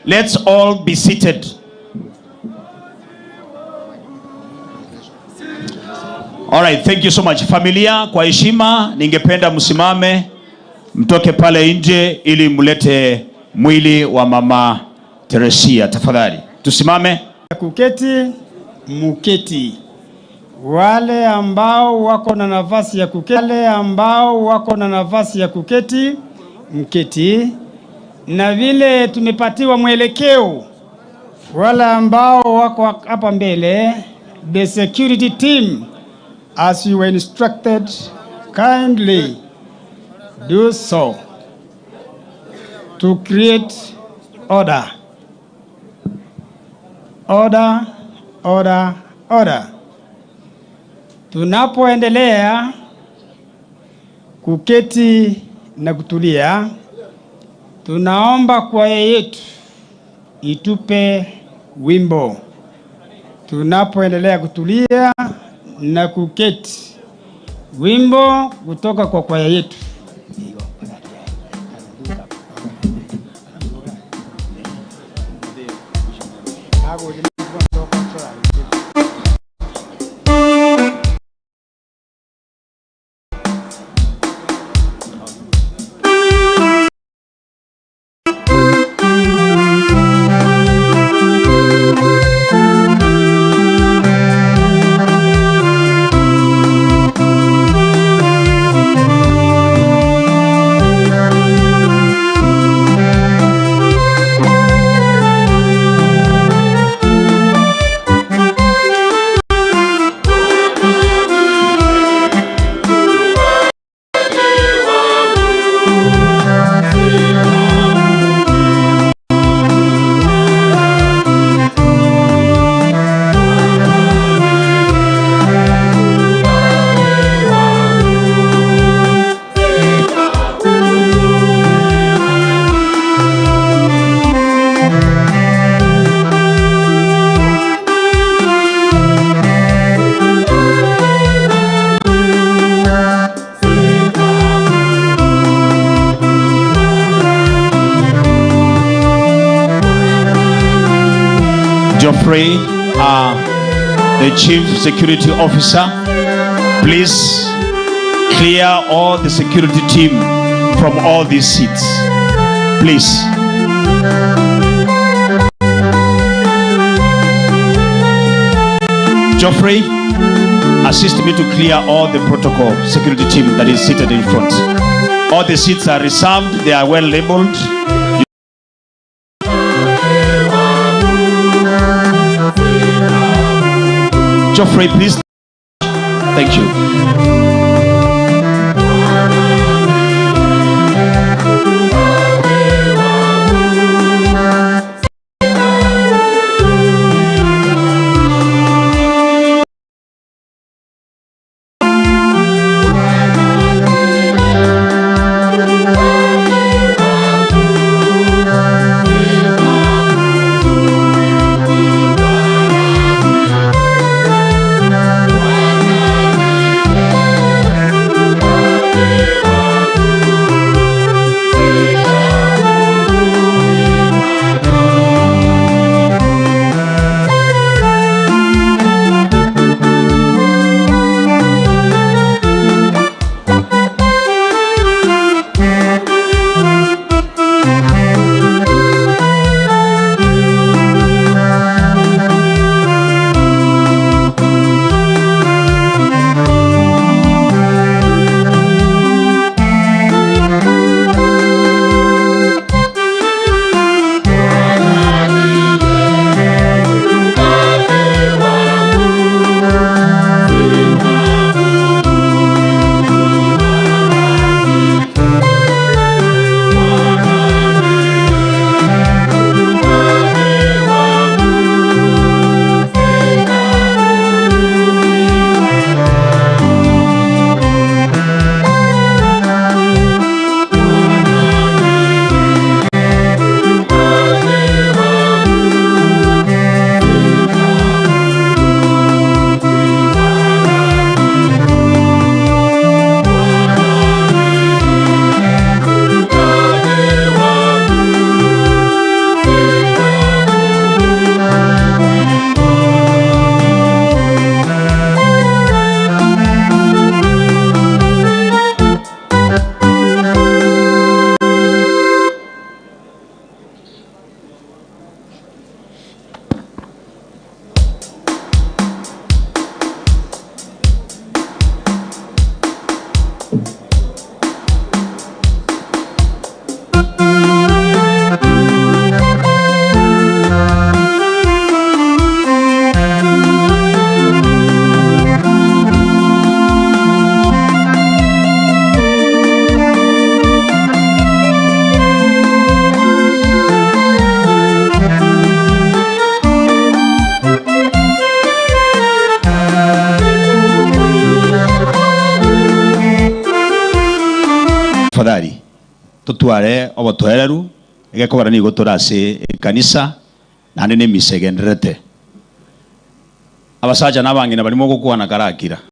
Let's all be seated. All right, thank you so much. Familia, kwa heshima ningependa msimame, mtoke pale nje ili mlete mwili wa Mama Teresia, tafadhali. Tusimame. Kuketi, muketi. Wale ambao wako na nafasi ya kuketi, wale ambao wako na nafasi ya kuketi, mketi. Na vile tumepatiwa mwelekeo, wale ambao wako hapa mbele, the security team, as you were instructed, kindly do so to create order. Order, order, order. Tunapoendelea kuketi na kutulia, tunaomba kwaya yetu itupe wimbo. Tunapoendelea kutulia na kuketi, wimbo kutoka kwa kwaya yetu. Geoffrey, the Chief Security Officer, please clear all the security team from all these seats. Please. Geoffrey, assist me to clear all the protocol security team that is seated in front. All the seats are reserved, they are well labeled. Geoffrey, please. Thank you. Totware obotoereru egekogera nigo tore ase ekanisa naende na emisa egendererete. Abasacha na abang'ina baria mogokwana karakira.